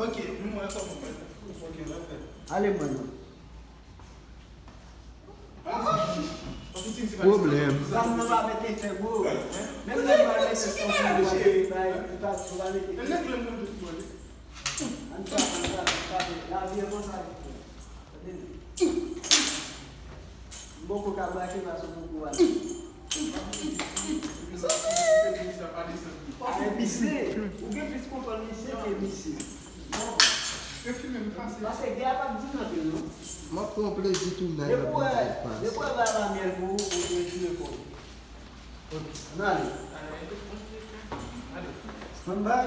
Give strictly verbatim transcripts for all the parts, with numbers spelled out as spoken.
Ok, nou wè kòman fè. Ok, n ap fè. Ale mwen non. Pwoblèm. Zam nan pa mete fè gwo. Menm lè li pa mete san pou li bay, li pa li pa mete fè. Ann fè, ann fè, ann fè. Lavi e konsa. M poko ka brake paske m poko ale. Misye, ou gen plis kontwòl misye ke misye. Paske gè a p ap di m anpil non. M ap pran plezi tou nan l ap vin fè l fas. Depi w wè bay pa myèl pou ou, ou te tire kò w. Ok, ann ale. Stand by.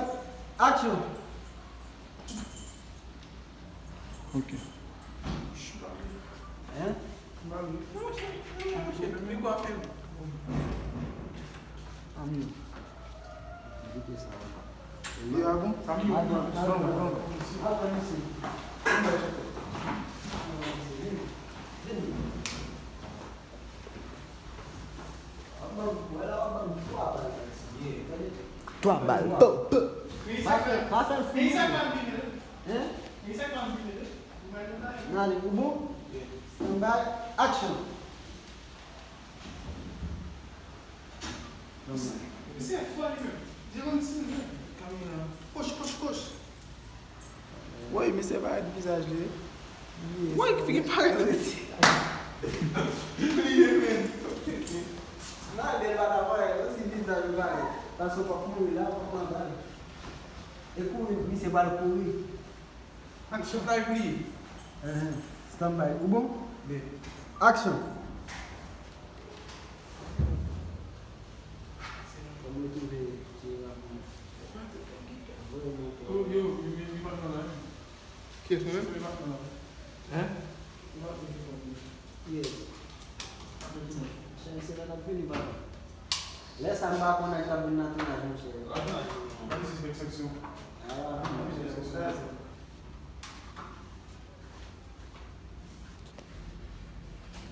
Action. Ok. Hein? Li a bon? Twa bal. Pa fè l fini. Hein? N ale, ou bon? Stand by, action! Misye fò li menm. Jewonn ti menm. Kamera. Koch, koch, koch. Woy, misye parèt vizaj li. Woy, ki figi parèt rete. Bliye menm. Nan bèl pa ta parèt, non, si vizaj ou parèt. Paske w p ap mouri la, w ap pran bal. E kouri, misye pral kouri. Ak chèf la epi li. Enhen. Stand by. Ou bon? Be. Action. Fò m retwouve ti rapò. Yo, yo, yo, yo pa nan la. Kiyès mwen menm? Yo pa nan la. Hein? Yo pa nan la. Yes. Chè, se lè n ap vini, papa. Lè sa m pa konn ak t ap vin nan tounaj, monchè. Lajan, lajan, lajan. Mwen se sipèk sanksyon. Ah, mwen se sipèk sanksyon.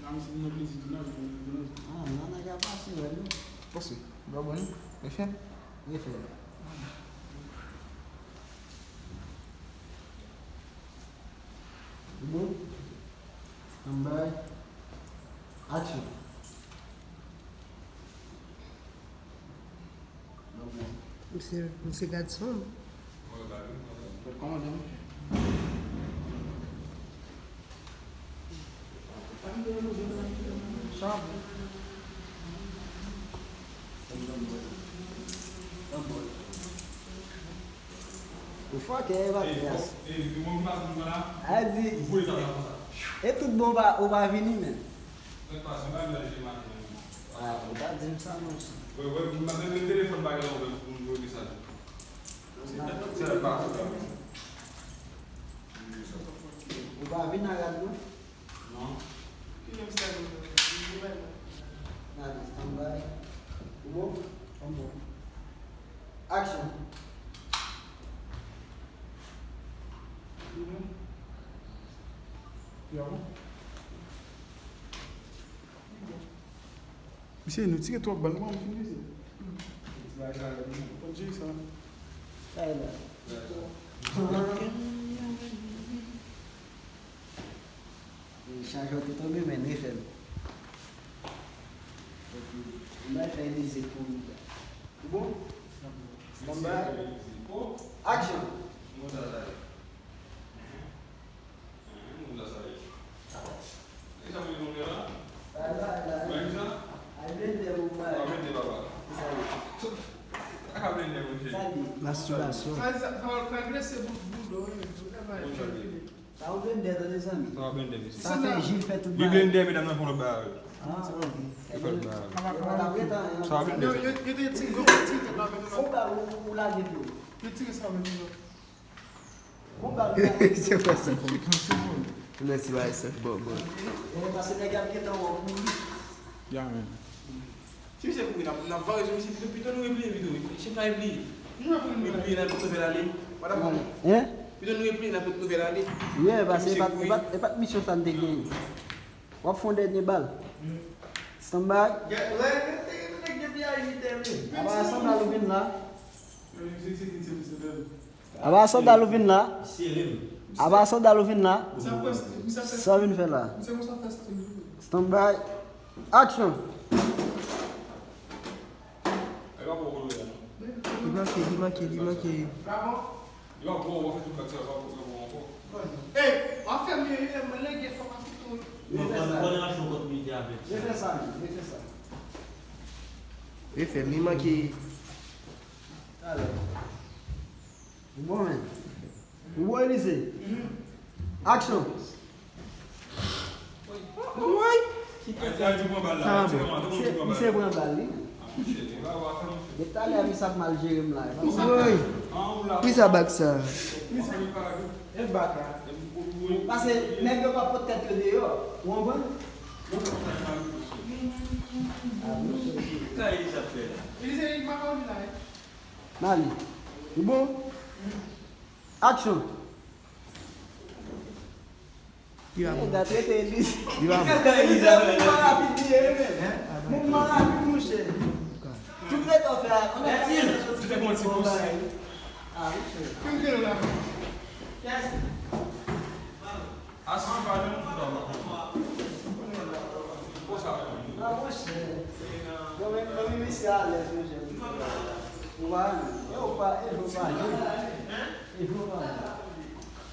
Nan, misye nan plezi tounaj, nan plezi tounaj. Ah, nan nèg a pase, wè, non. Pase. Bwa bon, wi. Refè. Refè. Bon. Stand by. Action. Misye, misye gad son. Ou fòkè e pa pyès. A di, e tout bon ou pa, ou pa vini menm. Ah, ou pa di m sa non. Ou pa vin a rad non? Non. Ki menm style ou menm? Gade, stand by. Ou bon? Ou bon. Action. Misye, nou tire twòp bal, nou pa fin vize. Ti bagay sa yo, non. Konn jwe sa. Kay la. Chajè w te tonbe, men refè l. Epi, m bay fè Elize kouri. Ou bon? Stand by. Action! Mastibasyon. Sa ou blendè tande zanmi. Sa fè Jil fè tout bagay. Li blendè, medam nan fè yon lòt bagay. Ah, ok. Li fè lòt bagay. Sa blendè. Yo te ti gwo piti tèt la, men. Fon ba ou lage pye w. Yo tire sa, men. Se pa sa. Mèsi, bay sèf bon bon. Pase nèg ap gentan wè pou li. Ya men. Si misye kouri, n ap, n ap vare sou misye pito, pito nou repliye pito. Chèf la repliye. Nou repliye, n ap pito fè l ale. Wadam. Hein? Pito nou repliye, n ap pito fè l ale. Yeah, pase e pa t, e pa t, e pa t misyon sa n te genyen. W ap fè yon dènye bal. Stand by. Apa sa bal ou vin la? Apa sandal ou vin la? Apa sandal ou vin la? Sa w vin fè la? Stand by. Action! Li manke, li manke, li manke. Refè sa, refè sa. Refè, li manke. Talè. Ou bon, men. Ou bon, Elize? Action! Woy! Sa bon. Misye, misye pran bal, wi. Depi talè a, misye ap mal jere m la. Woy! Ki sa bak sa? E bak la. Paske nèg yo pa pot tèt yo deyò. Ou konprann? Sa Elize ap fè la? Elize, li pa konn la, wi. N ale. Ou bon? Action! Li pa bon. Gade, trete Elize. Li pa bon. Elize, mouvman rapid li ye, men. Mouvman rapid, monchè. Tout leta w fè a, konnen sa fè soti pou bagay. Ah, monchè. Kèsi. Asis pa menm pou dòmi. Konsa. Ah, monchè. Bon, men, bon, men, misye alèz, monchè. Ou pa, e ou pa, e ou pa jwe. E ou pa.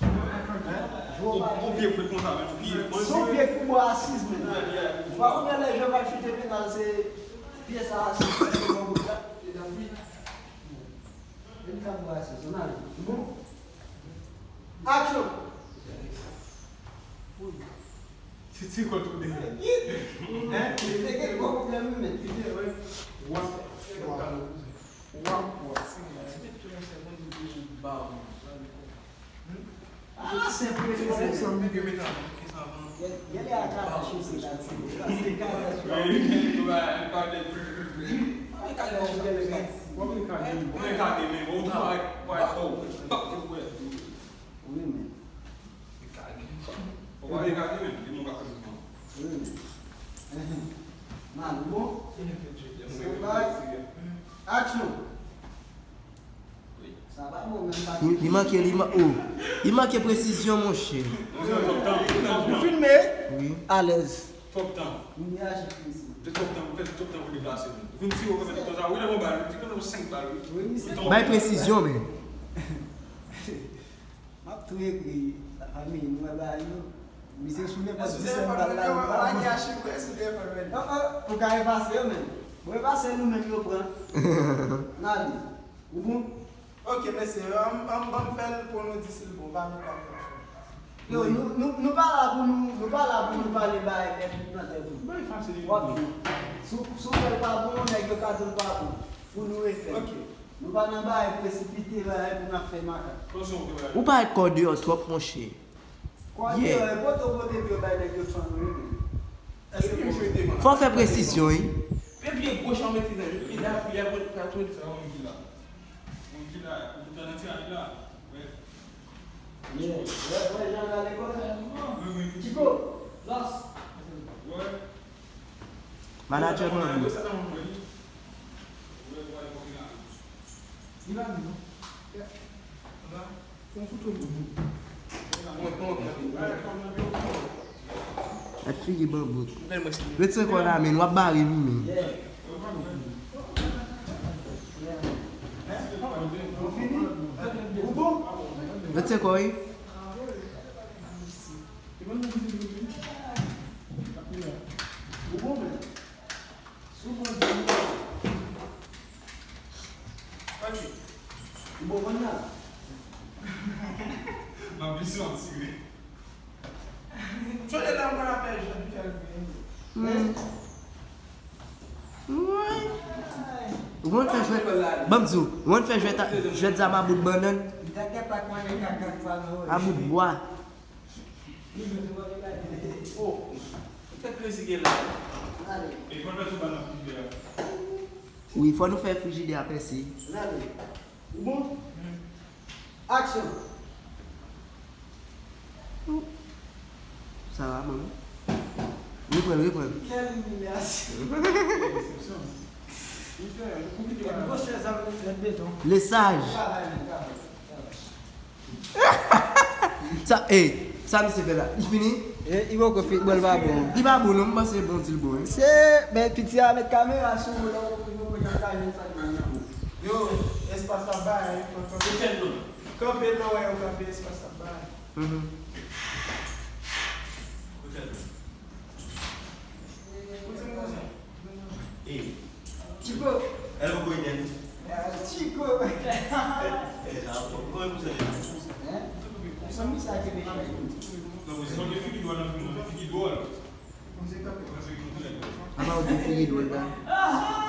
Hein? Jwe ou pa jwe. Ou pye kou konsa, men, ou pye. Si ou pye kou bò asiz, men. Ou pa konnen lè jwe pa chute penal, se pye sa asiz, se bon bout la. Vin ka bò asiz, ou nan. Bon. Action! Titi kote w deja. Hein? Se gen gwo pwoblèm, wi, men. Kite, wi. Wap, wap. Wap, wap. Ah, se prezan. Gen, gen lè a Kadash osi ka tire. Paske Kadash. Wi, men. Wi, men. Ou pa gen kage menm, li moun ka fè mouvman. Wi, men. Nan, bon. Stand by. Action. Sa pa bon menm pa. Li, li manke, li ma-, oh. Li manke presizyon, monchè. Ou filme? Wi. Alèz. Twòp tan. Li reyaji presi. Li twòp tan, ou fè twòp tan pou deplase moun. Ou vin tire, ou fè twòp tan. Wi, nan yon bal, wi. Li konn yon senk bal, wi. Wi, misye. Bay presizyon, men. M ap tou ekri, lafanmi, nou wè bagay yo. Misye sou nenpòt disèt bal la, nou pa bon. Ou ka efase yo, men. Bon, efase nou menm yo pran. N ale. Ou bon? Ok, mesye, an, an, ban m fè l pou nou di si l bon, pa met pa pran chwa. Yo, nou, nou, nou pa la pou nou, nou pa la pou nou pale bagay nèg nan tèt ou. W ap jwe. Si w, si w fè l pa bon, nèg yo ka di w pa bon. Pou nou refè l. Ok. Nou pa nan bagay presipite, bagay pou n ap fè makak. Ou parèt kò deyò twòp, monchè. Kò deyò, e pote w pote pye bay nèg yo fann, wi, men. Fò w fè presizyon, wi. Pye goch an mete nan, pye dwat, pye a, pye a, pye a. Sa yon moun ki la. Moun ki la, ou te nan tiraj la. Wè. Wè, wè, jan gade kò sa. Wi, wi. Chiko, plas. Wè. Manadjè Manbo. Gad figi Manbo. Retire kò w la, men, w ap bare m, men. Retire kò w, wi. Ou bon, men. Sou bon di. Ok. Ou bon, bon la. M ap bezwen tire. Chonje la, mwen ap fè jwèt, fè l byen. Hmm. Wi. Ou konn fè jwèt. Ban m di w, ou konn fè jwèt a, jwèt zam a bout bannann. A bout bwa. Oh, fè plezi gen la. E fò n fè tou bal nan frijidè a. Wi, fò nou fè frijidè a pèse. Ou bon? Action. Sa va, manman? Reprann, reprann. Quelle humiliation. Lesaj. Sa, e, sa misye fè la? Li fini? E, li poko fini, bon, li pa bon. Li pa bon, non, m panse bon, di l bon, wi. Se, men piti a met kamera sou ou, la, ou, ou, ou, ou, ou, ou, ou. Yo, espas la bay, wi, kanpe. Kanpe nan wè yo kanpe, espas la bay. Mhm. Chico. El poco inen. Chico. Hein? Son mi sa ke me. Apa ou di figi dwòl la?